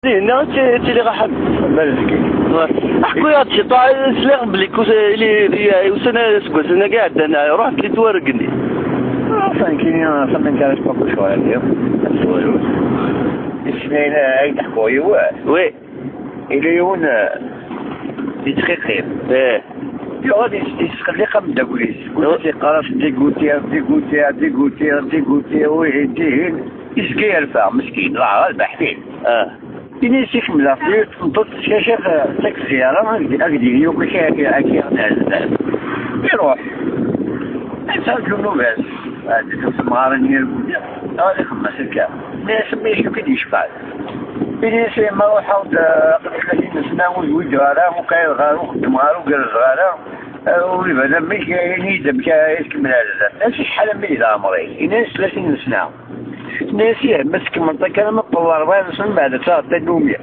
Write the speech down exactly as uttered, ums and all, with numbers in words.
Dinna ttiliɣ axxam. Malezgi. Ḥku-yaɣ-d ciṭuḥ, sliɣ belli kus-, ili, ili, ussan aseggasen-agi iɛeddan, ruḥ belli twareg-nni. Enfin, kini, ça m'intéresse pas que je sois là. Isem-in ay d-ḥkuɣ yiwen. Oui. Ili yiwen, eh, yettxiqim. Eh. Yuɣal yes-, yesqelliq ameddakel-is. Kul ass yeqqar-as dégoûté, dégoûté, dégoûté, dégoûté, wihin, tihin. Yezga yerfa, meskin, leɛraḍ beḥtin. Ah. Ini-as ikemmel ɣef yiwet n tmeṭṭut tettcacaf, eh, tak ziyara, ad d-, ad d-yini akk akken, akken, akken ad d-tɛezz. Iruḥ. Yettṛaǧu nnuba-s. Ad d-taf temɣarin n yirguli. Ad ixemmem-as akka. Ini-as, mmi-k akk i d-yecfan. Ini-as, ma ruḥeɣ-d, eh, aql-i tlatin n sna, ur zwiǧeɣ ara, ur qqireɣ ara, ur xeddmeɣ ara, ur gerrzeɣ ara. Eh, ur iban am mmi-k, ini-yi-d amek ara tkemmel ar zdat. Ini-as, acḥal a mmi-k d leɛmer-ik? Ini-as, tlatin n sna. Ini-as, ih, ma tkemmleḍ akka alamma tewweḍ rebɛin n sna, mbeɛd ad taɣeḍ tannumi.